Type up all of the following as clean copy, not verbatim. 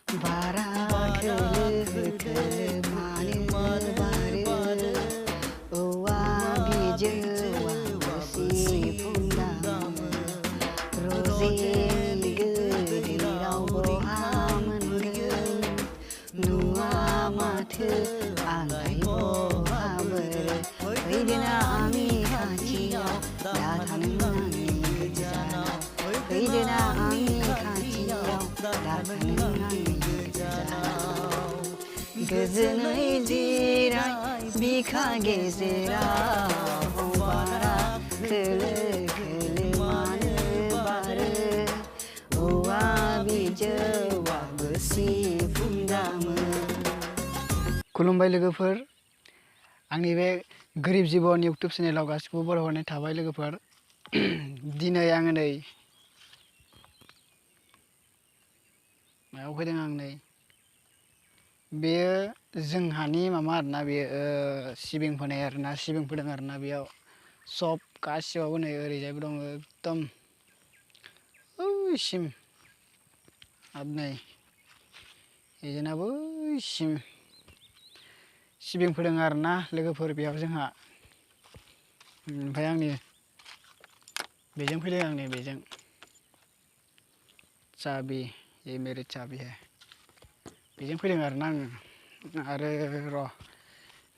बारा खोलो खोलो मानो बारो औवा बिजौआ सिफुं दामो रजेनि गोदैराव बहा मोनगोन नुवा माथो आंलाय बहा बोरो फैदोना आंनि खाथियाव दा थानो आंनि गोजानाव फैदोना आंनि खाथियाव दा थानो आंनि गोजोनै जिराय बिखा गेजेराव बारा खोलो खोलो मानो बारो औवा बिजौआबो सिफुं दामो। खुलुमबाय लोगोफोर, आंनि बे गोरिब जिबन इउटुब चेनेलाव गासिखौबो बरायहरनाय थाबाय लोगोफोर। दिनै आङो नै मायाव फैदों आं नै बेयो जोंहानि मामा आरोना बेयो सिबिं फोनाय आरोना सिबिं फोदों आरोना बेयाव सब गासिबावबो नै ओरैजायबो दङ एकदम ओइसिम आरो नै बिदिनो बैसिम सिबिं फोदों आरोना लोगोफोर बेयाव जोंहा ओमफ्राय आंनि बेजों फैदों आंनि बेजों चाबी ये मेरी चाबी है बेजों फैदों आरोना आङो आरो र'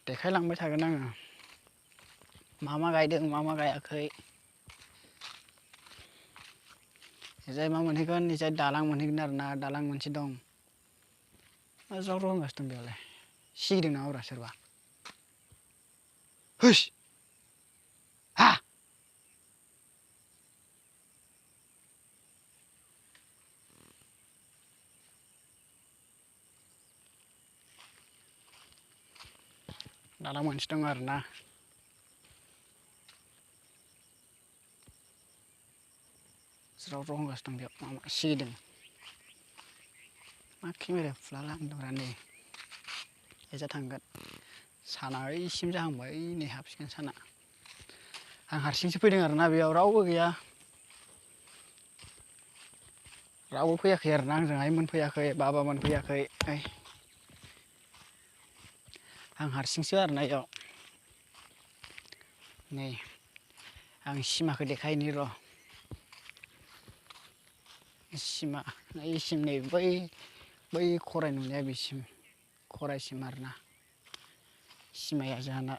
देखायलांबाय थागोन आङो मा मा गायदों मा मा गायाखै जाय मा मोनहैगोन जाय दालां मोनहैगोन आरोना दालां मोनसे दं मा ज्राव ज्राव होनगासिनो दं बेयावलाय सिगिदों नामाब्रा सोरबा हुस हा दालां मोनसे दं आरोना ज्राव ज्राव होनगासिनो दं बेयाव मा सिगिदों मा केमेराया फुला लांदोंब्रा नै एजा थांगोन साना ओइसिम जाहांबाय नै हाबसिगोन साना आं हारसिंसो फैदों आरोना बेयाव रावबो गैया रावबो फैयाखै आरोना आंजों आइमोन फैयाखै बाबामोन फैयाखै आं हारसिंसो आरोना बेयाव नै आं सिमाखौ देखायनि र' सिमा ओइसिम नै बै खराइ नुनाया बेसिम खराइसिम आरोना सिमाया जोंहाना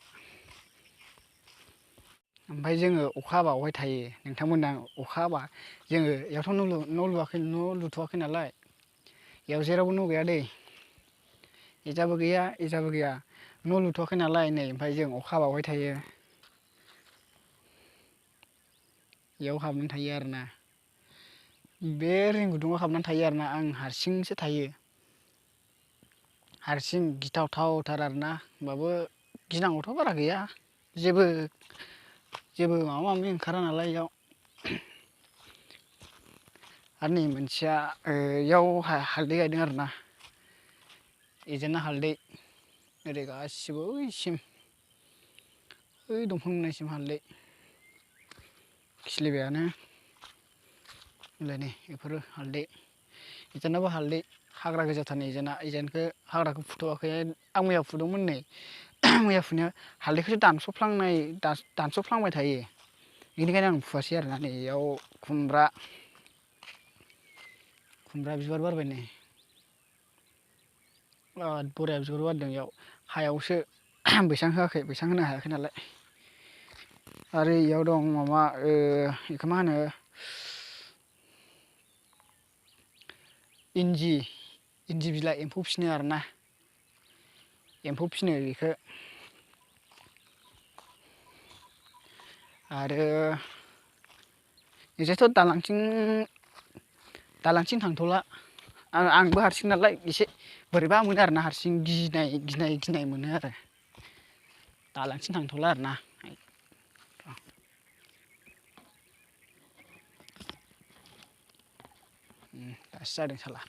ओमफ्राय जोङो अखा हाबा अहाय थायो नोंथांमोना अखा हाबा जोङो बेयावथ' न' लुथ'वाखै नालाय बेयाव जेरावबो न' गैया दै एजाबो गैया एजाबो गैया न' लुथ'वाखै नालाय नै ओमफ्राय जों अखा हाबा अहाय थायो बेयाव हाबनानै थायो आरोना बे रिं गुदुङाव हाबनानै थायो आरोना आं हारसिंसो थायो हारसिं गिथावथावथार आरोना होमबाबो गिनांगौथ' बारा गैया जेबो माबा माबि ओंखारा नालाय बेयाव आरो नै मोनसेया बेयाव हालदै गायदों आरोना एजोंना हालदै ओरै गासिबो ओइसिम ओइ दंफां मोननायसिम हालदै खिलिबायानो होनलाय नै बेफोरो हालदै एजोंनाबो हालदै हाग्रा गोजाथार नै एजोनखौ हाग्राखौ फुथ'वाखै आं मैया फुदोंमोन नै मैया फुनाया हालदैखौसो दानस'फ्लांबाय थायो बेनिखायनो आं फुवासै आरोना नै बेयाव खुमब्रा बिबार बारबाय नै बिराद बरिया बिबार बारदों बेयाव हायावसो बैसां होआखै बैसां होनो हायाखै नालाय आरो बेयाव दं माबा बेखौ मा होनो इन्दि बिलाइ एम्फौ फिसिनो आरोना एम्फौ फिसिनो बेखौ आरो एजायथ' दालांथिं थांथ'ला आंबो हारसिं नालाय एसे बोरैबा मोनो आरोना हारसिं गिनाय मोनो आरो दालांथिं थांथ'ला आरोना दासो जादों साला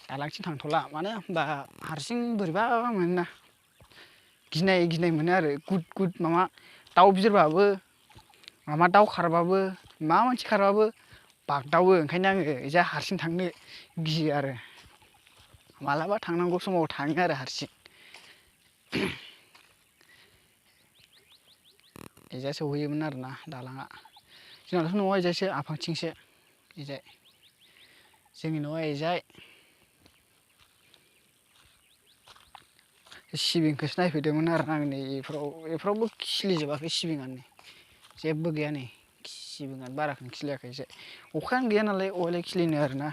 दालांथिं थांथ'ला मानो होनबा हारसिं बोरैबा मोनोना गिनाय मोनो आरो गुद माबा दाउ बिरबाबो माबा दाउ खारबाबो माबा मोनसे खारबाबो बागदावो ओंखायनो आङो इजा हारसिं थांनो गियो आरो मालाबा थांनांगौ समाव थाङो आरो हारसिं इजा सौहैयोमोन आरोना दालाङा जोंनाथ' न'आ इजायसो आफांथिंसो इजाय जोंनि न'आ इजाय सिबिंखौसो नायफैदोंमोन आरो आं नै इफोरावबो खिलिजोबाखै सिबिङानो जेबो गैया नै सिबिङानो बाराखौनो खिलियाखै इजाय अखायानो गैया नालाय अहायलाय खिलिनो आरोना